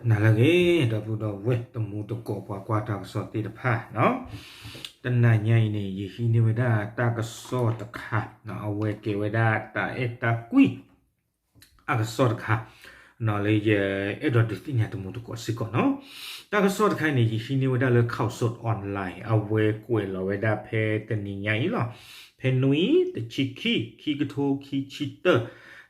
နၤလၢအဂ့ၤ ဒီပုၢ်ဒီဝဲၢ် တံၤသကိး ပှၤကွၢ်တၢ်ကစီၣ်သ့ၣ်တဖၣ်, တနၤညါအံၤန့ၣ် ယဟံးန့ၢ်ဝဲဒၣ်တၢ်ကစီၣ်တခါ, အဝဲကဲဝဲဒၣ်တၢ်အဲၣ်တၢ်ကွံ အကစီၣ်တခါ လၢယအဲၣ်ဒိးဒုးသ့ၣ်ညါတံၤသကိးစ့ၢ်ကီးနီၤ. တၢ်ကစီၣ်တခါအံၤန့ၣ် ယဟံးန့ၢ်ဝဲဒၣ်လၢ Khaosod Online အဝဲကွဲးလီၤဝဲဒၣ်ဖဲတနံၤညါအံၤလီၤ. ဖဲနွံ တဆံခံ ခံကထိခံဆံတၢ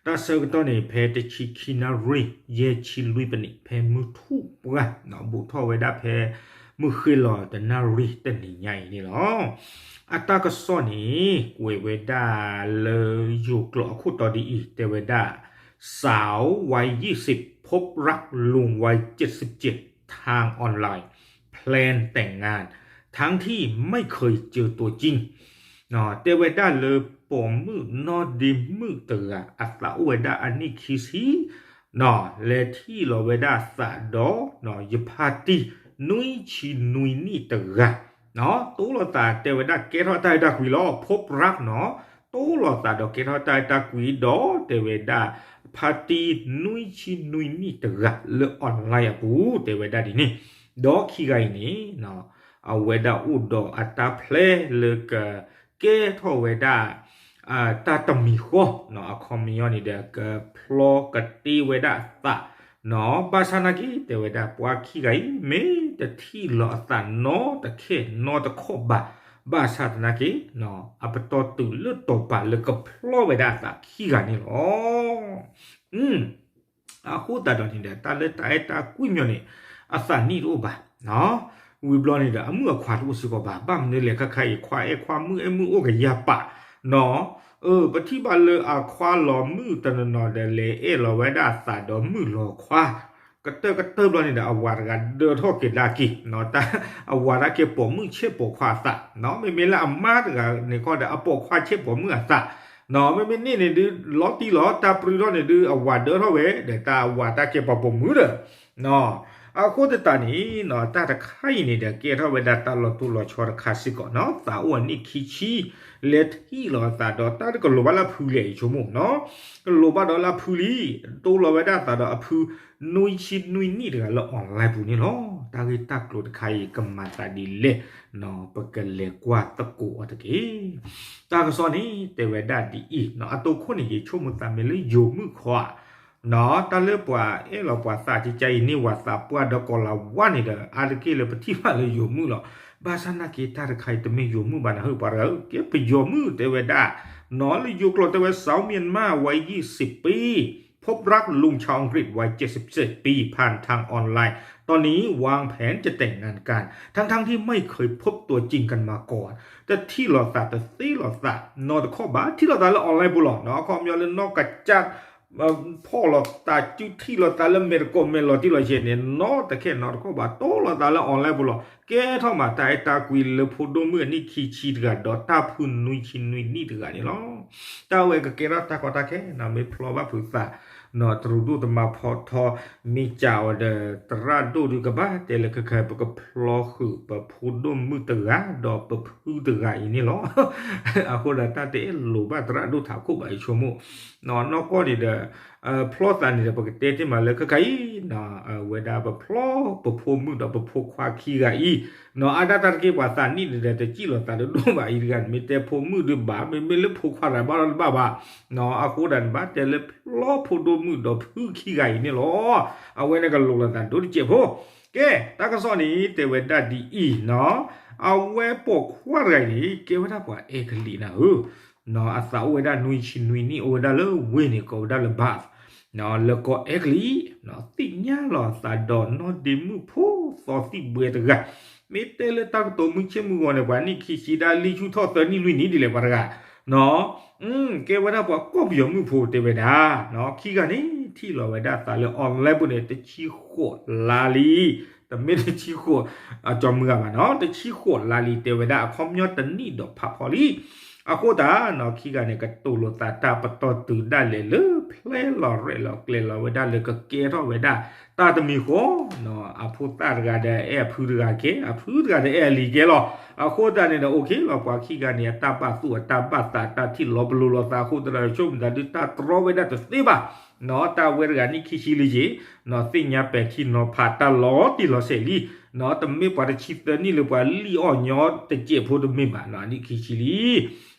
တၢ်ဆၢကတီၢ်န့ၣ် ဖဲတဆံခံနၣ်ရံၣ် ယဲၢ်ဆံလွံၢ်ပနံး ဖဲမုၢ်ထူၣ်ပှၢ် ဘူးထီၣ်ဝဲဒၣ်ဖဲ မုၢ်ဃ့လီၤတနၣ်ရံၣ်တနံၤညါအံၤန့ၣ်လီၤ. အတၢ်ကစီၣ်န့ၣ် ကွဲးဝဲဒၣ်လၢယိၤကျိာ်အခိၣ်တီဒ်အံၤ တဲဝဲဒၣ် สาววัยยี่สิบพบรักลุงวัยเจ็ดสิบเจ็ดทางออนไลน์ แพลนแต่งงาน ทั้งที่ไม่เคยเจอตัวจริง တဲဝဲဒၣ်လၢပိာ်မုၣ်နီၢ်ဒ့မုၣ်တဂၤ အသးအိၣ်ဝဲဒၣ်အနံၣ်ခံဆံ လဲၤထံၣ်လီၤဝဲဒၣ်သးဒီး ယဖါတံၢ် နွံဆံနွံနံၣ်တဂၤ တိၢ်လိာ်သးတဲဝဲဒၣ်ကဲထီၣ်တၢ်အဲၣ်တၢ်ကွံလီၤ พบรักနီၤ တိၢ်လိာ်သးဒီးကဲထီၣ်တၢ်အဲၣ်တၢ်ကွံဒီး တဲဝဲဒၣ် ဖါတံၢ်နွံဆံနွံနံၣ်တဂၤလၢ online အပူၤ တဲဝဲဒၣ်ဒ်န့ၣ် ဒီးခံဂၤအံၤန့ၣ် အဝဲဒၣ်အိၣ်ဒီးအတၢ်ဖျဲလၢက ကဲထီၣ်ဝဲဒၣ် တၢ်တမံၤဃီ အခီပညီန့ၣ်ဒီး ကဖျီကတ့ဝဲဒၣ်အသး ဘၣ်ဆၣ်သနာ်က့ တဲဝဲဒၣ်ပှၤခံဂၤအံၤ မ့ၢ်တထံၣ်လီၤအသးနီတခဲနီတခီၣ်ဘၣ် ဘၣ်ဆၣ်သနာ်က့ အပတီၢ်တုၤလၢတီၤပာ်လၢကဖျီဝဲဒၣ်အသးခံဂၤန့ၣ်လီၤ. အဃိသတးဒီးန့ၣ်ဒီး တၢ်လၢတၢ်အဲၣ်တၢ်ကွံမ့ၢ်န့ၣ် အသးနံၣ်တအိၣ်ဘၣ် ဝံၤဘျီန့ၣ်ဒီး အမုၣ်အခွါတအိၣ်စ့ၢ်ကီးဘၣ် ဘၣ်မနုၤလဲၣ်ခဲခါအံၤ ခွါအဲၣ်ခွါ မုၣ်အဲၣ်မုၣ်အိၣ်ကယၤပာ်နီၤ ပထံၣ်ဘၣ်လၢအခွါလီၤမုၣ်တနီၤနီၤဒီး လဲၤအဲၣ်လီၤဝဲဒၣ်အသးဒီးမုၣ်လီၤခွါ ကတၢၢ်ကတၢၢ်ဘျီန့ၣ်ဒီး အဝၤတဂၤဒၢထီၣ်က့ၤဒၣ်က့ၤ အဝၤဒၣ်က့ၤပိာ်မုၣ်ဆဲးပိာ်ခွါအသး မ့မ့ၢ်လၢအမါတဂၤန့ၣ်ခီဒီး အပိာ်ခွါဆဲးပိာ်မုၣ်အသး မ့မ့ၢ်န့ၣ်န့ၣ်ဒုး လီၤတံၢ်လီၤ တၢ်ပြံထီၣ်န့ၣ်ဒုး အဝၤဒၢထီၣ်ဝဲ ဒီးတၢ်အဝၤတၢ်ကဲပှၤပိာ်မုၣ်ဒီး အဃိသတးန့ၣ် တၢ်တခါအံၤန့ၣ်ဒီး ကဲထီၣ်ဝဲဒၣ်တၢ်လီၤတိၢ်လီၤဆီတခါစ့ၢ်ကီးနီၤ သးအိၣ်အနံၣ်ခံဆံ လဲၤထံၣ်လီၤအသးဒီး တၢ်တကလိၤဘၣ်လၢအဖုလဲၣ် ယဆိကမိၣ်နီၤ ကလိၤဘၣ်ဒီးလၢအဖုလံ တိၢ်လီၤဝဲဒၣ်အသးဒီးအဖု နွံဆံနွံနံၣ်တဂၤလၢ online ပူၤန့ၣ်လီၤ. တၢ်ဂ့ၢ်တၢ်ကျိၤတခါအံၤ ကမၤသးဒ်လဲၣ် ပကလဲၤကွၢ်သကိးအီၤတက့ၢ်. တၢ်ကစီၣ်န့ၣ် တဲဝဲဒၣ်ဒ်အံၤ အတိခိၣ်န့ၣ် ယဆိကမိၣ်သးမ့ၢ်လၢယိၤမုၣ်ခီဧါ တၢ်လၢပှၤအဲၣ်လီၤပှၤသးကကါအံၤန့ၢ်ဝဲသးပှၢ်ဒီးကီၤလၤဝါန့ၣ်ဒီး အါတက့ၢ်လၢပထံၣ်ဘၣ်လၢယိၤမုၣ်လီၤ. ဘၣ်ဆၣ်သနာ်က့ တၢ်တခါအံၤတမ့ၢ်ယိၤမုၣ်ဘၣ်နၢ်ဟၢၣ်ပှၤတဂၤဧၢ ကဲပယီၤမုၣ်တဲဝဲဒၣ် နီၤလၢယိၤကျိာ်တဲဝဲ สาวเมียนมาวัยยี่สิบปี พบรักลุงชาวอังกฤษวัยเจ็ดสิบเจ็ดปี ผ่านทางออนไลน์ ตอนนี้วางแผนจะแต่งงานกัน ทั้งๆที่ไม่เคยพบตัวจริงกันมาก่อน တထံၣ်လိာ်သးတသ့လိာ်သး နီတခီၣ်ဘၣ် ထံၣ်လိာ်သးလၢ online ပူၤလီၤ အခီပညီလၢနီၢ်ကစၢ် ဖီၣ်လိာ်သးစုထံၣ်လိာ်သးလၢမဲာ်တကိးမဲာ်လီၤတံၢ်လီၤဆဲးန့ၣ် နီတခဲနီတခီၣ်ဘၣ် တိၢ်လိာ်သးလၢ online ပူၤလီၤ ကဲထီၣ်မးတၢ်အဲၣ်တၢ်ကွံလၢဖိဒိၣ်မုၣ်အနံၣ်ခံဆံတဂၤ ဒီးတၢ်ဖုနွံဆံနွံနံၣ်တဂၤန့ၣ်လီၤ. တၢ်ဝဲကကဲထီၣ်တၢ်ကီတၢ်ခဲ မ့ၢ်ဖျီဘၣ်ဖုးသး တရူးဒိၣ်တမၤဖီထီ မ့ၢ်ကးအီၤဒီး သရၣ်ဒိၣ်ဒုးကဘၣ်တဲလၢခဲခါ ပကဖျီဃုာ်ပဖိဒိၣ်မုၣ်တဂၤ ဒီးပဖုတဂၤအံၤန့ၣ်လီၤ. အဃိဒီးတၢ်တအဲၣ်လိာ်ဘၣ်သရၣ်ဒိၣ်ထးခိၣ်ဘၣ် ယဆိကမိၣ် နီၢ်ကီၢ်န့ၣ်ဒီး ဖျီသးန့ၣ်ဒီး ပကတဲတ့ၢ်မးလၢခဲခါအံၤ ဝဲဒၣ်ပဖျီပဖိမုၣ်ဒီးပဖိခွါခံဂၤအံၤ နီၢ်အါဒၣ်တၢ်တက့ၢ်ပှၤသးနံၣ်န့ၣ်ဒီး တစံၣ်လိာ်သးတဒိၣ်ဘၣ်အံၤတဂၤန့ၣ် မ့ၢ်တဲဖိမုၣ်ဒုးဘၣ် မ့မ့ၢ်လၢဖိခွါတဂၤဘၣ်ဒီးတဘၣ်ဘၣ် အဃိဒီးနဘၣ်တဲလၢဖျီဖိဒိၣ်မုၣ်ဒီးဖုခံဂၤအံၤန့ၣ်လီၤ. အဝဲန့ၣ်ကလိာ်လိာ်သးဒိၣ်တစဲးဖိ ကဲ တၢ်ကစီၣ်န့ၣ် တဲဝဲဒၣ်ဒ်အံၤနီၤ အဝဲပိာ်ခွါတဂၤအံၤန့ၣ် ကဲဝဲဒၣ်ပှၤအဲကလံးနၤဧၢ အသးအိၣ်ဝဲဒၣ်နွံဆံနွံနံၣ် အိၣ်ဝဲဒၣ်လၢဝ့ၢ်န့ၣ် ကိးဝဲဒၣ်လၢ Bath လၢကီၢ်အဲကလံး သ့ၣ်ညါလီၤအသးဒီးနီၢ်ဒ့မုၣ်ဖိသီသံၣ်ဘှဲတဂၤ မ့ၢ်တဲလၢတၢ်ကတိၤမုၢ်ဆ့ၣ်မုၢ်ဂီၤန့ၣ် ပှၤနံၣ်ခံဆံဒၣ်လံဆူၣ်ထီၣ်သၢနံၣ်လွံၢ်နံၣ်ဒ်လဲၣ်ပှၤတဂၤ ကဲဝဲဒၣ်ပှၤကီၢ်ပယီၤမုၣ်ဖိတဲဝဲဒၣ် ခံဂၤန့ၣ် ထံၣ်လီၤဝဲဒၣ်သးလၢ online ပူၤန့ၣ် တဆံဃိးလါလံ တမ့ၢ်တဆံဃိး ကၠီမုၢ်ဂၤဘၣ်နီၤ တဆံဃိးလါလံ တဲဝဲဒၣ်အခီပညီတနံၣ်ဒီးဖးဖီလံ အဃိသတးနီၤ ခံဂၤန့ၣ် ကတိၤလိာ်သးတၢ်ပတီၢ်တုၤဒၣ်လဲာ်လၢ ဖျဲလီၤရဲၣ်လီၤကျဲၤလီၤဝဲဒၣ်လၢကကဲထီၣ်ဝဲဒၣ် တၢ်တမံၤဃီ အဖိသၣ်တဂၤဒီးအဲၣ်အဖုတဂၤကဲ အဖုတဂၤဒီးအဲၣ်အလံၤကဲလီၤ အဃိသတးန့ၣ်ဒီး အိၣ်ခ့လီၤ ပှၤခံဂၤန့ၣ် အတၢ်ဘၣ်သူၣ်အတၢ်ဘၣ်သး တၢ်ထံၣ်လီၤပလိာ်လိာ်သးအဃိသတးဒီး ဆိကမိၣ်သးဒုးတၢ်တြီဝဲဒၣ်တသ့ဘၣ် နီၢ်တၢ်ဝဲတဂၤနံၣ်ခံဆံလံက့ၤ, နီၢ်သ့ၣ်ညါပဲာ်ထံနီၤဖးတၢ်လီၤတံၢ်လီၤဆဲးလံ, နီၢ်တမ့ၢ်ပှၤတဆံသၢနံၣ်လၢပှၤလံၣ်အီၣ်ညီတစဲးဖိတမ့ၢ်ဘၣ်, နီၢ်နံၣ်ခံဆံလံ.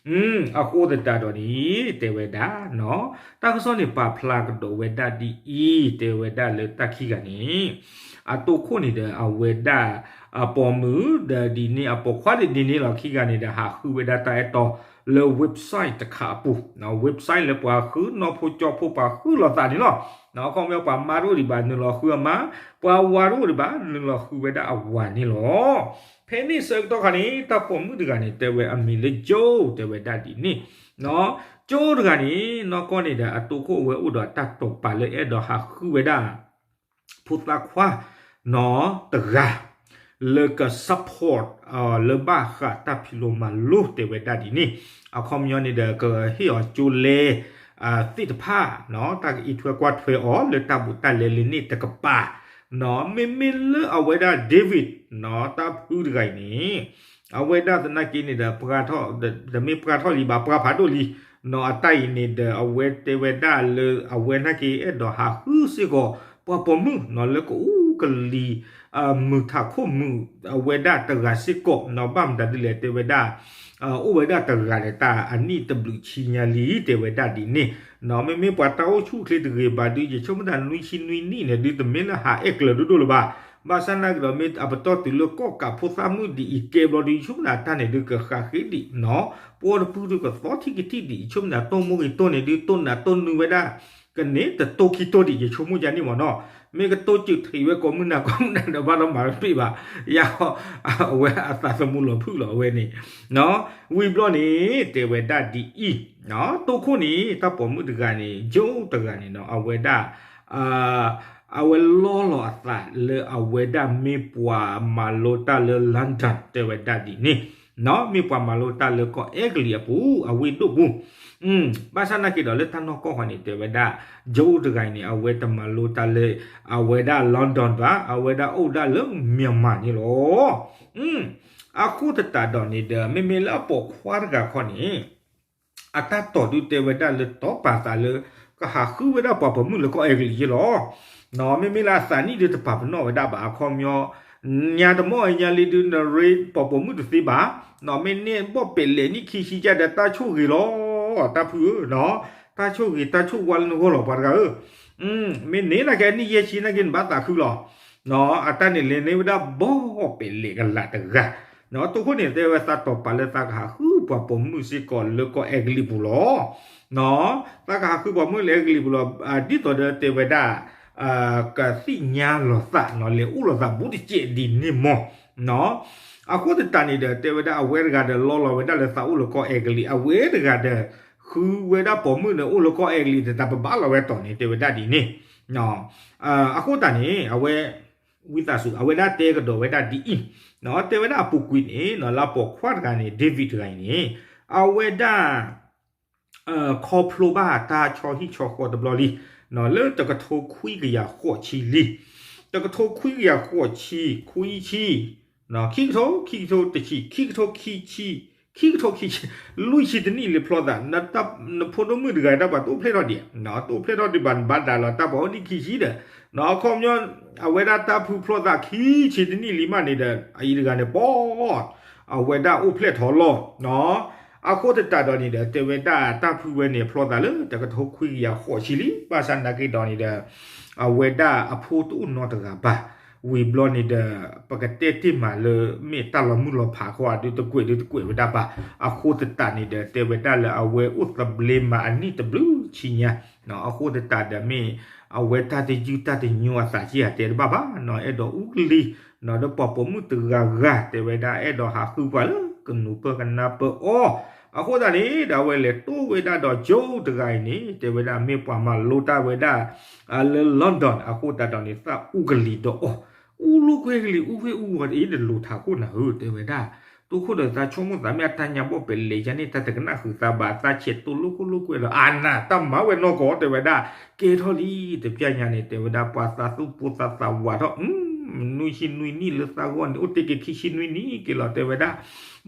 အဃိသတးဒီးန့ၣ် တဲဝဲဒၣ်, နီၢ်တၢ်ကစီၣ်န့ၣ် ပာ်ဖျါကဒီးဝဲဒၣ်ဒ်အံၤ, တဲဝဲဒၣ်လၢတၢ်ခံဂၤန့ၣ် အတိခိၣ်န့ၣ်ဒီး အဝဲဒၣ် အပိာ်မုၣ်ဒီးဒ်န့ၣ် အပိာ်ခွါဒ်န့ၣ်လီၤ. ခံဂၤန့ၣ်ဒီး ဟးဃုဝဲဒၣ်တၢ်အဲၣ်တီ လၢ website တခါအပူၤ, website လၢပှၤဃုနီၢ်ဖိကၠီဖိ ပှၤဃုလိာ်သးန့ၣ်လီၤ. အခီပညီ ပှၤမါတအိၣ်ဒံးဘၣ် နုာ်လီၤဃုအမါ, ပှၤဝၤတအိၣ်ဒံးဘၣ် နုာ်လီၤဃုဝဲဒၣ်အဝၤန့ၣ်လီၤ. ဖဲန့ၣ်ဆၢကတီၢ်ခါန့ၣ် တၢ်ပိာ်မုၣ်တဂၤန့ၣ် တဲဝဲအမံၤလၢ Joe တဲဝဲဒၣ်ဒ်န့ၣ်, Joe တဂၤန့ၣ် နီၢ်ကီၢ်န့ၣ်ဒီး အတိခိၣ်အဝဲအိၣ်ဒီးတၢ်တိာ်ပာ်လၢအဲၣ်ဒိးဟးဃုဝဲဒၣ် ဖိသၣ်ခွါ နီၢ်တဂၤ လၢက support လၢဘၣ်ဃးတၢ်ဖံးလိမၤလိ တဲဝဲဒၣ်ဒ်န့ၣ်, အခီပညီန့ၣ်ဒီး ကဟ့ၣ်အီၤကၠိလဲ သ့ၣ်တဖၣ်, တၢ်ကအံးထွဲကွၢ်ထွဲအီၤလၢတၢ်ဘူးတၢ်လဲလၢန့ၣ်တကပၤ, မ့မ့ၢ်လၢအဝဲဒၣ် David နီၢ်တၢ်ဖုတဂၤအံၤန့ၣ် အဝဲဒၣ်သနာ်က့န့ၣ်ဒီး တမ့ၢ်ပှၢ်ထီၣ်လံဘၣ် ပှၢ်ဖးဒိၣ်လံ, နီၢ်အတၢ်အံၤန့ၣ်ဒီး အဝဲတဲဝဲဒၣ်လၢအဝဲနာ်က့အဲၣ်ဒိးဟးဃုစ့ၢ်ကီး ပှၤပိာ်မုၣ်နီၢ်လၢကအိၣ်ကလံၤ မုၢ်ထးခိၣ်မုၣ် အဝဲဒၣ်တဂၤစ့ၢ်ကီးနီၢ် ဘၣ်မတၤဒ်လဲၣ်တဲဝဲဒၣ် အိၣ်ဝဲဒၣ်တဂၤဒီးတၢ်အနံၣ်တဘျုးဆံညါလံ တဲဝဲဒၣ်ဒ်န့ၣ်, မ့မ့ၢ်ပှၤတၢ်အိၣ်ဆူၣ်အိၣ်ချ့တဂ့ၤဘၣ်ဒုး ယဆိကမိၣ်တၢ်နွံဆံနွံနံၣ်န့ၣ်ဒုး တမ့ၢ်လၢဟးအဲၣ်ကျၢၤဒိၣ်ဒိၣ်လၢၤဘၣ်, ဘၣ်ဆၣ်နာ်က့ဒီး မ့ၢ်အပတီၢ်တုၤလၢကီၣ်ကးဖိသၣ်မုၣ်ဒ်အံၤကဲဘျီဒုး ယဆိကမိၣ်တၢ်န့ၣ်ဒုး ကဃးဃ့ဒံးနီၢ် ပီတပုၢ်ဒုးကသီထံကထံၣ်ဒံး ယဆိကမိၣ်တၢ်တိၢ်မိၢ်ဂ့ၤတိၢ်န့ၣ်ဒုး တိၢ်နးတိၢ်နုၤဝဲဒၣ် ကန့ၣ်တတိၢ်ခံတိၢ်ဒံး ယဆိကမိၣ်ယါန့ၣ်မ့ၢ်နီၢ်, မ့ၢ်ကတိၢ်စၢးထံးဝဲကိးမုၢ်နၤကိးမုၢ်နၤဒီး ဘၣ်ဒီးမၤတပ့ၢ်ဘၣ်, ယၤဃီ အဝဲအသးသမူလီၤဖုၣ်လီၤအဝဲန့ၣ်, ဝံၤဘျီန့ၣ် တဲဝဲဒၣ်ဒ်အံၤ, တိခိၣ်န့ၣ် တၢ်ပိာ်မုၣ်တဂၤန့ၣ် Joe တဂၤန့ၣ်နီၢ် အဝဲဒၣ် အဝဲလီလီၤအသးလၢအဝဲဒၣ်မ့ၢ်ပှၤမၤလိတၢ်လၢ London တဲဝဲဒၣ်ဒ်န့ၣ်, မ့ၢ်ပှၤမၤလိတၢ်လၢကီၢ်အဲကလံးအပူၤ အဝ့ၢ်ဒိၣ်ပူၤ, ဘၣ်ဆၣ်နာ်က့ဒီးလၢတၢ်နီၢ်ကီၢ်ဃီန့ၣ် တဲဝဲဒၣ် Joe တဂၤအံၤန့ၣ် အဝဲတမၤလိတၢ်လၢ အဝဲဒၣ် London ဘၣ် အဝဲဒၣ်အိၣ်ဒၣ်လၢ Myanmar န့ၣ်လီၤ. အဃိသတးဒီးန့ၣ်ဒီး မ့မ့ၢ်လၢအပိာ်ခွါတဂၤခီန့ၣ် အတၢ်တိာ်ဒုးတဲဝဲဒၣ်လၢတီပာ်သးလၢ ကဟးဃုဝဲဒၣ်ပှၤပိာ်မုၣ်လၢကီၢ်အဲကလံးယ့ၢ်လီၤ. မ့မ့ၢ်လၢအသးနံၣ်ဒုးတပာ်ပနီၣ်ဝဲဒၣ်ဘၣ် အခီပညီ ညါတမီၢ်ညါလံဒုး နရ့ပှၤပိာ်မုၣ်တသ့ဘၣ်, မ့ၢ်န့ၢ်ဘီၣ်ပဲာ်လဲၣ်နံၣ်ခံဆံကဒီး တၢ်ဆိၣ်ဂ့ၤလီၤ တၢ်ဖုဧၢ, တၢ်ဆိၣ်ဂ့ၤတၢ်ဆိၣ်ဝါလၢနဂီၢ်လီၤ ပှၤတဂၤဧၢ, မ့ၢ်န့ၢ်နာ်က့အနံၣ်ယဲၢ်ဆံနာ်က့နဘၣ်သးခုလီၤ. အတၢ်န့ၣ်လဲၤန့ၢ်ဝဲဒၣ်ဘီၣ်ပဲာ်လဲၣ်ကလးတဂၤ, တိခိၣ်န့ၣ်တဲဝဲသးတီၢ်ပာ်လၢသးကဟးဃုပှၤပိာ်မုၣ်စ့ၢ်ကီးလၢကီၢ်အဲကလံးပူၤလီၤ. သးကဟးဃုပှၤမုၣ်လၢအဲကလံးပူၤလီၤ, ဒ်သိးဒီးတဲဝဲဒၣ် ကသ့ၣ်ညါလိာ်သးနီၢ် လဲၤအိၣ်လိာ်သးဘူးတစဲးဒ်န့ၣ်မီၢ်, အဃိသတးန့ၣ်ဒီး တဲဝဲဒၣ်အဝဲတဂၤဒီးလီလီၤဝဲဒၣ်လၢသးအိၣ်လၢကီၢ်အဲကလံး အဝဲတဂၤဒီး ဃုဝဲဒၣ်ပိာ်မုၣ်န့ၣ်အိၣ်လၢကီၢ်အဲကလံး တၢ်ပဘၣ်လီၤဝဲတီၢ်န့ၣ် တဲဝဲဒၣ်ဒ်န့ၣ်, အဃိသတးန့ၣ် အဝဲ ဝံသးစူၤ အဝဲဒၣ်တဲကဒီးဝဲဒၣ်ဒ်အံၤ, တဲဝဲဒၣ်အပူၤကွံာ်န့ၣ် လၢပိာ်ခွါတဂၤန့ၣ် David တဂၤအံၤန့ၣ် အဝဲဒၣ် ခီဖျိဘၣ်တၢ်ဆီဟံၣ်ဆီဃီတဘျီလံ, လၢတကထိခွံကယၤဃိးဆံလံ, တကထိခွံကယၤဃိးဆံ ခွံဆံ, ခံကထိ ခံကထိတဆံ ခံကထိခံဆံ ခံကထိခံဆံ လွံၢ်ဆံတနံၣ်လံဖျီသး, နဖိဒိၣ်မုၣ်တဂၤတၢ်ပှၤတအိၣ်ဖျဲၣ်ထီၣ်ဒံး, တအိၣ်ဖျဲၣ်ထီၣ်ဒံးဘၣ် နဘၣ်ဒၣ်လီၤ တၢ်ပှၤအိၣ်နံၣ်ခံဆံဒီး, အခီပညီ အဝဲဒၣ်တၢ်ဖုဖျီသးခံဆံတနံၣ်လံမးန့ၣ်ဒီး အအံၤတဂၤန့ၣ် ပီ အဝဲဒၣ်အိၣ်ဖျဲၣ်ထီၣ်လီၤ. အဃိသတးဒီးန့ၣ်ဒီး တဲဝဲဒၣ်တၢ်ဖုဝဲန့ၣ် ဖျီသးလၢတကထိခွံကယၤဃိးဆံလံ, ဘၣ်ဆၣ်နာ်က့ဒီးန့ၣ်ဒီး အဝဲဒၣ်အဖိတအိၣ်နီတဂၤဘၣ်. ဝံၤဘျီန့ၣ်ဒီး ပကတဲတ့ၢ်မးလၢ မ့ၢ်တၢ်လီၤမုၢ်လီၤဖးခီဧါဒုး တကွဲးဒုးတကွဲးဝဲဒၣ်ဘၣ်. အဃိသတးန့ၣ်ဒီး တဲဝဲဒၣ်လၢအဝဲအိၣ်သဘျ့မးအနံၣ်တဘျုးဆံညါ, အဃိသတးဒီးမ့ၢ် အဝဲတၢ်တယုၢ်တၢ်တညိအသးက့ၢ်ဧါတဲတဘၣ်ဘၣ်, အဲၣ်ဒိးအူကလံၤဒီးပှၤပိာ်မုၣ်တဂၤဂၤ တဲဝဲဒၣ်အဲၣ်ဒိးဟးဃုပှၤလၢကနူၤပၢၢ်ကနၢ်ပၢၢ်အီၤ, အဃိသတးန့ၣ်ဒီး အဝဲလဲၤတိၢ်ဝဲဒၣ်ဒီး Joe တဂၤအံၤန့ၣ် တဲဝဲဒၣ်မ့ၢ်ပှၤမၤလိတၢ်ဝဲဒၣ် လၢ London အဃိသတးဒီးန့ၣ် သးအူကလံၤဒီးအီၤ, အူလိာ်ကွဲကလံၤ အူဝ့ၢ်အူဝီၤတအံၤ တလိၤထးခိၣ်နၤဧၢ တဲဝဲဒၣ်, တိခိၣ်ဒီးသးဆိကမိၣ်သးမ့ၢ်အတၢ်ညါဘီၣ်ပဲာ် လဲၤယါန့ၣ် တၢ်တကနၣ်ဃုာ်သးဘၣ် သးဆဲးတိၢ်လိာ်ခိၣ်လိာ်ကွဲလီၤ အနၢ်တၢ်မၤဝဲနီၢ်ကီၢ် တဲဝဲဒၣ်, ကဲထီၣ်လံ တပျၢ်ညါန့ၣ် တဲဝဲဒၣ် ပှၤသးသူၣ်ပိၢ်သးသးဝးထီၣ် နွံဆံနွံနံၣ်လၢသးဂီၢ်န့ၣ် အိၣ်တ့ၢ်က့ၤခံဆံနွံနံၣ်က့ၤလီၤ တဲဝဲဒၣ်,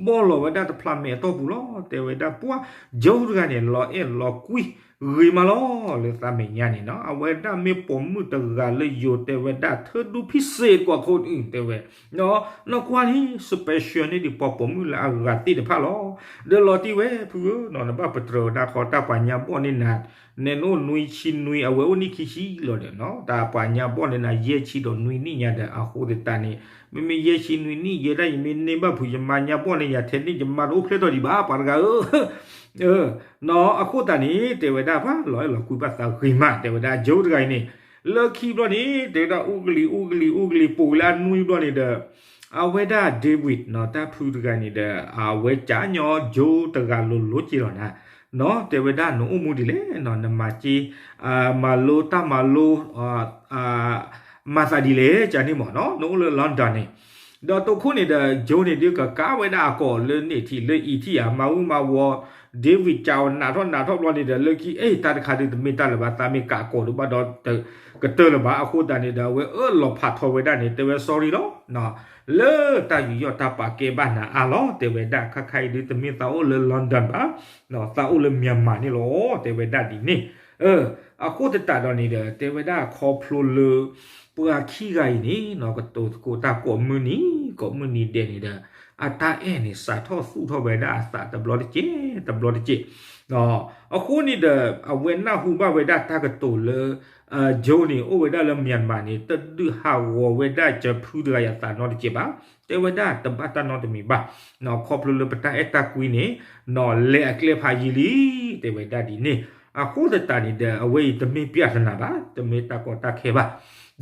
ဘီၣ်လီၤဝဲဒၣ်တဖျးမဲာ်အတီၢ်ပူၤလီၤ. တဲဝဲဒၣ်ပှၢ် Joe တဂၤန့ၣ် လီၤအဲၣ်လီၤကွံဂ့ၤမးလီၤ. လၢသးမဲာ်ညါန့ၣ်နီၤ အဝဲဒၣ်မ့ၢ်ပိာ်မုၣ်တဂၤလၢယိၤ တဲဝဲဒၣ်ထၢဒူဖံစ့းကွၢ်ခိၣ်အုၣ် တဲဝဲ နီၢ်ကွၢ်န့ၣ် special န့ၢ်ဒံးပှၤပိာ်မုၣ်လၢအဂၤသ့ၣ်တဖၣ်လီၤ. ဒီးလီၤတံၢ်ဝဲ ဖုဧၢနီၤ နဘၣ်ပတြၢၤဝဲဒၣ်ခီတၢ်ပှၤညါဘီၣ်န့ၢ်နၤ နဲနအိၣ်နွံဆံနွံ အဝဲအိၣ်နံၣ်ခံဆံလီၤဒီးနီၤ တၢ်ပှၤညါဘီၣ်န့ၢ်နၤ ယဲၢ်ဆံဒီးနွံနံၣ်ညါဒီး အဃိသတးန့ၣ် မ့မ့ၢ်ယဲၢ်ဆံနွံနံၣ် ယဲဒၣ်ယမ့ၢ်န့ၢ်ဘၣ်ဖုး ယမါညါဘီၣ်န့ၢ်ယၤထဲန့ၣ် ယမါတအိၣ်ဖျဲၣ်ထီၣ်ဒံးဘၣ် ပှၤတဂၤဧၢ နီၤ အဃိသတးန့ၣ် တဲဝဲဒၣ်ပှၢ်လီၤအဲၣ်လီၤကွံဘၣ်သးဂ့ၤမး တဲဝဲဒၣ် Joe တဂၤအံၤန့ၣ် လၢခံဘျီန့ၣ် တဲဝဲဒၣ်အူကလံၤ အူကလံၤ အူကလံၤ ပိာ်လၢအနွံဘျီန့ၣ်ဒီး အဝဲဒၣ် David နီၤ တၢ်ဖုတဂၤန့ၣ်ဒီး အဝဲကညီ Joe တဂၤလိၤလိၤက့ၤလီၤနၤ နီၤ တဲဝဲဒၣ်နအိၣ်မူဒ်လဲၣ်နီၤ နမၤက့ မၤလိတၢ်မၤလိ မၤသးဒ်လဲၣ် ကန့ၣ်မ့ၢ်နီၤ နအိၣ်လၢ London န့ၣ် ဒီးတိခိၣ်န့ၣ်ဒီး Joe န့ၣ် ဒုးကကးဝဲဒၣ်အကိာ်လၢန့ၣ်ထံးလၢအံၤထံးဧါ မၤဝံမၤဝီၤ David ကးအီၤနးထီၣ်နးထီၣ်ဘျီန့ၣ်ဒီး လၢခံ အဲၣ် တၢ်တခါဒုးတမ့ၢ်တၢ်လၢၤဘၣ် သးမ့ၢ်ကးကိာ်ဒုးဘၣ်ဒီး ကတၢၢ်လၢၤဘၣ် အဃိသတးန့ၣ်ဒီး အဝဲအၢၣ်လီၤဖးထီဝဲဒၣ်န့ၣ် တဲဝဲ sorry လီၤ လၢတၢ်ယူးယီၣ်တၢ်ပာ်ကဲဘၣ်နၤအါလီၤ တဲဝဲဒၣ် ခါခါအံၤဒုးတမ့ၢ်သးအိၣ်လၢ London ဘၣ် သးအိၣ်လၢ Myanmar န့ၣ်လီၤ တဲဝဲဒၣ်ဒ်န့ၣ် အဃိသတးဒီးန့ၣ်ဒီး တဲဝဲဒၣ်ခီဖျိလၢ ပှၤခံဂၤအံၤန့ၣ်နီၤ ကတိၤသကိးတၢ်ကိးမုၢ်နံၤ ကိးမုၢ်နံၤဒဲးန့ၣ်ဒီး အတၢ်အဲၣ်န့ၣ် စးထီၣ်သူၣ်ထီၣ်ဝဲဒၣ်အသးတဘျီတက့ၢ် တဘျီတက့ၢ် အဃိန့ၣ်ဒီး အဝဲနၢ်ဟူဘၣ်ဝဲဒၣ်တၢ်ကတိၤလၢ Joe န့ၣ် အိၣ်ဝဲဒၣ်လၢ Myanmar န့ၣ် တဒုးဟးဂီၤဝဲဒၣ်ကဖုတဂၤအသးနီတက့ၢ်ဘၣ် တဲဝဲဒၣ်တဘၣ်တၢ်နီတမံၤဘၣ် ခီဖျိလၢပတၢ်အဲၣ်တၢ်ကွံန့ၣ် နီၤလဲၤအကျဲဖးယံာ်လံ တဲဝဲဒၣ်ဒ်န့ၣ် အဃိသတးန့ၣ်ဒီး အဝဲအံၤတမ့ၢ် ပြဿနာ ဘၣ် တမ့ၢ်တၢ်ကီတၢ်ခဲဘၣ်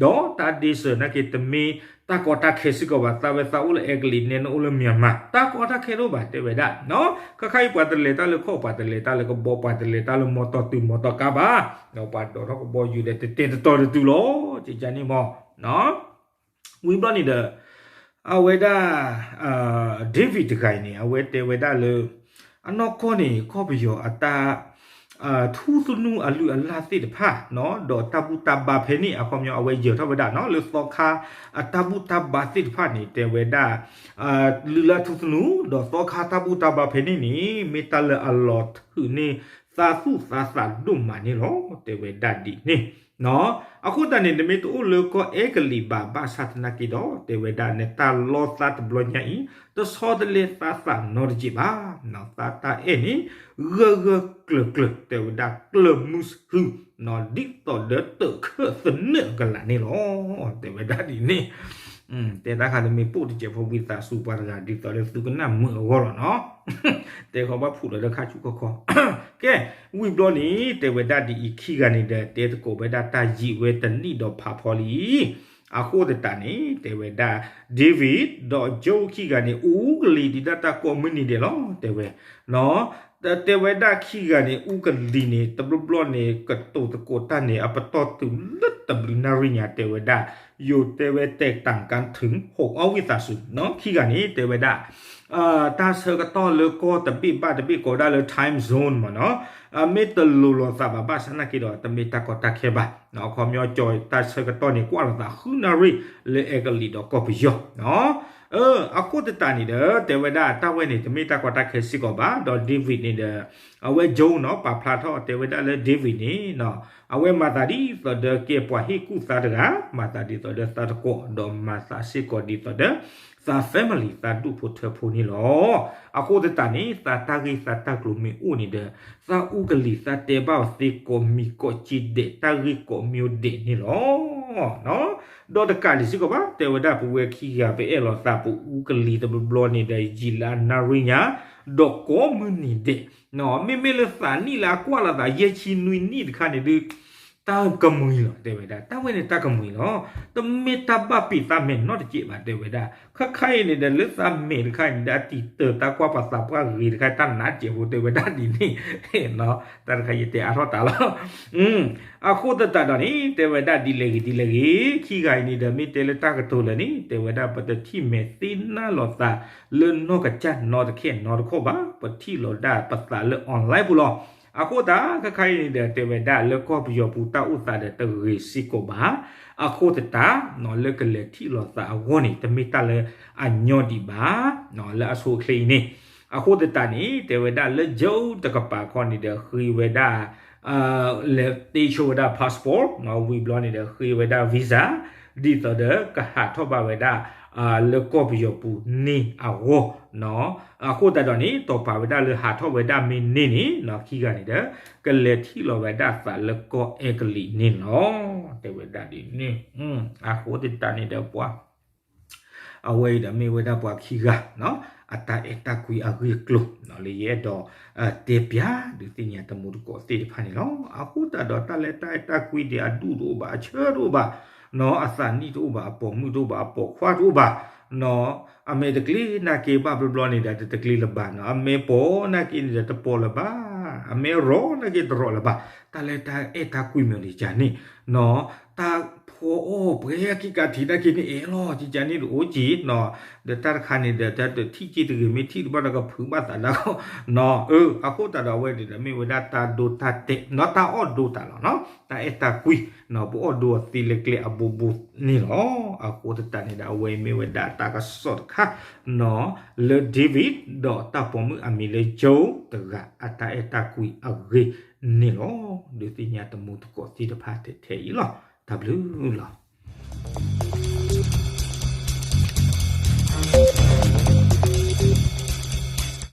ဒီးတၢ်ဒ့စၢၤနာ်က့ တမ့ၢ်တၢ်ကီတၢ်ခဲစ့ၢ်ကီးဘၣ် သးဝဲသးအိၣ်လၢအဲကလံး နဲနအိၣ်လၢ Myanmar တၢ်ကီတၢ်ခဲတအိၣ်ဘၣ် တဲဝဲဒၣ် ခါခါအံၤပှၤတလဲၤတၢ်လၢခီၣ် ပှၤတလဲၤတၢ်လၢကဘီ ပှၤတလဲၤတၢ်လၢမီတီၤတုၤမီတီၤကါဘၣ် ဒီးပှၤဒိးထီၣ်ကဘီယူၤဒီး တတဲတတီၤတတုၤလီၤ ကကန့ၣ်မ့ၢ် ဝံၤဘျီန့ၣ်ဒီး အဝဲဒၣ် David တဂၤအံၤန့ၣ် အဝဲတဲဝဲဒၣ်လၢ အနီၢ်ကီၢ်န့ၣ် ကီၢ်ပယီၤအတၢ် ထူသနူအလုၢ်အလၢ်သ့ၣ်တဖၣ် ဒီးတၢ်ဘူၣ်တၢ်ဘါဖဲန့ၣ် အခီပညီအဝဲယၢၤထီၣ်ဝဲဒၣ်နီၤ လၢသီခါအတၢ်ဘူၣ်တၢ်ဘါသ့ၣ်တဖၣ်န့ၣ် တဲဝဲဒၣ် လုၢ်လၢ်ထူသနူ ဒီးသီခါတၢ်ဘူၣ်တၢ်ဘါဖဲန့ၣ်န့ၣ် မ့ၢ်တၢ်လၢအလီၤထုးန့ၢ်သးသူၣ်သးသးဒိၣ်မးန့ၣ်လီၤ တဲဝဲဒၣ်ဒ်န့ၣ် အဃိသတးန့ၣ် နမ့ၢ်တအိၣ်လၢကီၢ်အဲကလံးဘၣ် ဘၣ်ဆၣ်သနာ်က့ဒီး တဲဝဲဒၣ်နတၢ်လီသးတဘျီညါအံၤ တဆီတလဲသးသးနီတက့ၢ်ဘၣ် သးတၢ်အဲၣ်န့ၣ် ဂၢၢ်ဂၢၢ်ကျၢၤကျၢၤ တဲဝဲဒၣ်ကျၢၤမုၢ်ဟု ဒ်သိးဒီးတၢးခၢၣ်သနၢၣ်အကလးန့ၣ်လီၤ တဲဝဲဒၣ်ဒ်န့ၣ် တဲတၢ်ခါတမ့ၢ်ပိၢ်တစဲးဖိဝံသးစူၤပှၤတဂၤ ဒ်သိးလၢသုကနၣ်မုာ်အဂီၢ်လီၤနီၤ တဲခီဘၣ်ဖူးလီၤလၢခါဆူခီခီ ကဲ ဝံၤဘျီန့ၣ် တဲဝဲဒၣ်ဒ်အံၤ ခံဂၤန့ၣ်ဒီး တဲသကိးဝဲဒၣ်တၢ်ယံာ်ဝဲတနံၣ်ဒီးဖးဖီလံ အဃိသတးန့ၣ် တဲဝဲဒၣ် David ဒီး Joe ခံဂၤန့ၣ် အူကလံၤဒံးဒၣ်တၢ်ကိးမုၢ်နံၤဒဲးလီၤ တဲဝဲ တဲဝဲဒၣ်ခံဂၤန့ၣ် အူကလံၤန့ၣ် တဘျီဘျီန့ၣ် ကတိၤသကိးတၢ်န့ၣ် အပတီၢ်တုၤလၢတဘျုးနၣ်ရံၣ်ညါ တဲဝဲဒၣ် ယိၤတဲဝဲတဲတၢ်ကါထုး ဟိးအီဝံသးစူၤ ခံဂၤန့ၣ် တဲဝဲဒၣ် တၢ်ဆၢကတီၢ်လၢကီၢ်တဘ့ၣ်ဘၣ်တဘ့ၣ်ကိးဒၣ်လၢ time zone မ့ၢ်နီၤ မ့ၢ်တလိၤလိာ်သးဘၣ် ဘၣ်ဆၣ်သနာ်က့ဒီး တမ့ၢ်တၢ်ကီတၢ်ခဲဘၣ် အခီပညီကၠီၤတၢ်ဆၢကတီၢ်န့ၣ် ကွၢ်လိာ်သးဃုနၣ်ရံၣ် လၢအဲကလံးဒီးကီၢ်ပယီၤ အဃိသတးန့ၣ်ဒီး တဲဝဲဒၣ်တၢ်ဝဲန့ၣ် တမ့ၢ်တၢ်ကီတၢ်ခဲစ့ၢ်ကီးဘၣ် ဒီး David န့ၣ်ဒီး အဝဲ Joe နီၤ ပာ်ဖျါထီၣ် တဲဝဲဒၣ်လၢ David န့ၣ် အဝဲမၤသးဒ်သိးဒီးကဲပှၤဟ့ၣ်ကူၣ်သါတဂၤ မၤသးဒ်သိးဒီးသါတကိး ဒီးမၤသးစ့ၢ်ကီးဒ်သိးဒီး သး family သးဒူၣ်ဖိထၢဖိန့ၣ်လီၤ. အဃိသတးန့ၣ် သးတၢ်ဂ့ၢ်သးတၢ်ကျိၤမ့ၢ်အိၣ်န့ၣ်ဒီး သးအူကလံၤသးတဲဘၣ်အီၤသ့ကိးမံၤကိးကၠံဒဲး တၢ်ဂ့ၢ်ကိးမံၤဒဲးန့ၣ်လီၤ. ဒီးတကးဒံးစ့ၢ်ကီးဘၣ် တဲဝဲဒၣ်ပဝဲခံဂၤပအဲၣ်လီၤသးပအူကလံၤတဘျီဘျီန့ၣ်ဒီး ယံာ်လၢအနၣ်ရံၣ်ညါ ဒီးကိးမုၢ်နံၤဒဲး မ့မ့ၢ်လၢသးနံၣ်လၢအကွၢ်လိာ်သး ယဲၢ်ဆံနွံနံၣ်တခါန့ၣ်ဒုး တၢ်ကမှံၤလီၤ တဲဝဲဒၣ် တၢ်ဝဲန့ၣ်တၢ်ကမှံၤလီၤ. တမ့ၢ်တၢ်ဘၣ်ပံာ်သးမဲာ်နီတကဲးဘၣ် တဲဝဲဒၣ် ခါခါအံၤန့ၣ်ဒီး လၢသးမဲာ်တခါအံၤန့ၣ်ဒီး အတံာ်တၢၤတၢ်ကွၢ်ပှၤသးပှၢ်ဂ့ၤတခါ တၢ်နးတစဲးဖိ တဲဝဲဒၣ်ဒ်န့ၣ် တၢ်တခါယတဲအါထီၣ်တၢ်လီၤ. အဃိသတးဒီးန့ၣ် တဲဝဲဒၣ်ဒ်လဲၣ်ဂ့ၤဒ်လဲၣ်ဂ့ၤ ခံဂၤအံၤန့ၣ်ဒီး မ့ၢ်တဲလၢတၢ်ကတိၤလၢာ်န့ၣ် တဲဝဲဒၣ်ပတထံၣ်မဲာ်သ့နၢ်လိာ်သး လၢနီၢ်ကစၢ်နီတခဲနီတခီၣ်ဘၣ် ပထံၣ်လိာ်ဒၣ်ပသးလၢ online ပူၤလီၤ. အဃိသတး ခဲခါအံၤန့ၣ်ဒီး တဲဝဲဒၣ်လၢကီၢ်ပယီၤပူၤတၢ်အိၣ်သးဒီးတဂ့ၤစ့ၢ်ကီးဘၣ်. အဃိသတး လၢကလဲၤထံၣ်လိာ်သးအဂီၢ်န့ၣ် တမ့ၢ်တၢ်လၢအညီဒံးဘၣ် လၢအဆိအချ့အံၤန့ၣ်. အဃိသတးန့ၣ် တဲဝဲဒၣ်လၢ Joe တကပၤခီန့ၣ်ဒီး ဃ့ဝဲဒၣ် လဲၤတ့ဆိဝဲဒၣ် passport ဝံၤဘျီန့ၣ်ဒီး ဃ့ဝဲဒၣ် visa ဒ်သိးဒီးကဟးထီၣ်ဘၣ်ဝဲဒၣ် လၢကီၢ်ပယီၤပူၤန့ၣ်အဂီၢ်. အဃိသတးဒီးန့ၣ် တီၢ်ပာ်ဝဲဒၣ်လၢဟးထီၣ်ဝဲဒၣ်မ့ၢ်န့ၢ်န့ၣ် ခံဂၤန့ၣ်ဒီး ကလဲၤထံၣ်လိာ်ဝဲဒၣ်သးလၢကီၢ်အဲကလံးန့ၣ်လီၤ. တဲဝဲဒၣ်ဒ်န့ၣ် အဃိသတးန့ၣ်ဒီးပှၤ အဝဲအံၤဒီးမ့ၢ်ဝဲဒၣ်ပှၤခံဂၤ အတၢ်အဲၣ်တၢ်ကွံအဂ့ၢ်အကျိၤ လၢယအဲၣ်ဒိး တဲပျးဒုးသ့ၣ်ညါတမူတကိးသ့ၣ်တဖၣ်န့ၣ်လီၤ. အဃိသတးဒီးတၢ်လၢတၢ်အဲၣ်တၢ်ကွံဒံး အဒူၣ်တအိၣ်ဘၣ် အဆၢတအိၣ်ဘၣ် အသးနံၣ်တအိၣ်ဘၣ် အပိာ်မုၣ်တအိၣ်ဘၣ် အပိာ်ခွါတအိၣ်ဘၣ် အမ့ၢ်တကျ့နာ်က့ဘၣ်ဘျီဘျီန့ၣ်ဒီး တတကျ့လၢၤဘၣ်နီၤ. အမ့ၢ်ပိာ်နာ်က့န့ၣ်ဒီး တပိာ်လၢၤဘၣ်. အမ့ၢ်ရီနာ်က့တရီလၢၤဘၣ်. တၢ်လၢတၢ်အဲၣ်တၢ်ကွံမ့ၢ်န့ၣ် ကန့ၣ် တၢ်ဖီအီၣ်ပှဲၤကံကးထံးနာ်က့န့ၣ် အဲၣ်လီၤ ကန့ၣ်တအိၣ်က့ၤနီၤ. ဒီးတၢ်တခါန့ၣ်ဒီး တၢ်တထံၣ်က့ၤတဂ့ၤ မ့ၢ်ထံၣ်တဘၣ်ဒီးကဖုးဘၣ်သးဒၣ်ကီးနီၤ. အဃိသတးဒီးအဝဲန့ၣ်ဒီး မ့ၢ်ဝဲဒၣ်တၢ်ဒိတၢ်တဲာ်နီၤ တၢ်အီၣ်ဒိတၢ်လီၤနီၤ. တၢ်အဲၣ်တၢ်ကွံနီၤ ပအီၣ်ဒိအသ့လၢကျဲအဘိဘိန့ၣ်လီၤ. အဃိသတးန့ၣ်ဒီး အဝဲမ့ၢ်ဝဲဒၣ်တၢ်ကစီၣ်တခါနီၤ လၢ David ဒီးတၢ်ပိာ်မုၣ်အမံၤလၢ Joe တဂၤ အတၢ်အဲၣ်တၢ်ကွံအဂ့ၢ်န့ၣ်လီၤ. ဒုးသ့ၣ်ညါတမူတကိးသ့ၣ်တဖၣ်ထဲထဲအံၤလီၤ. တၢ်ဘျုးလီၤ.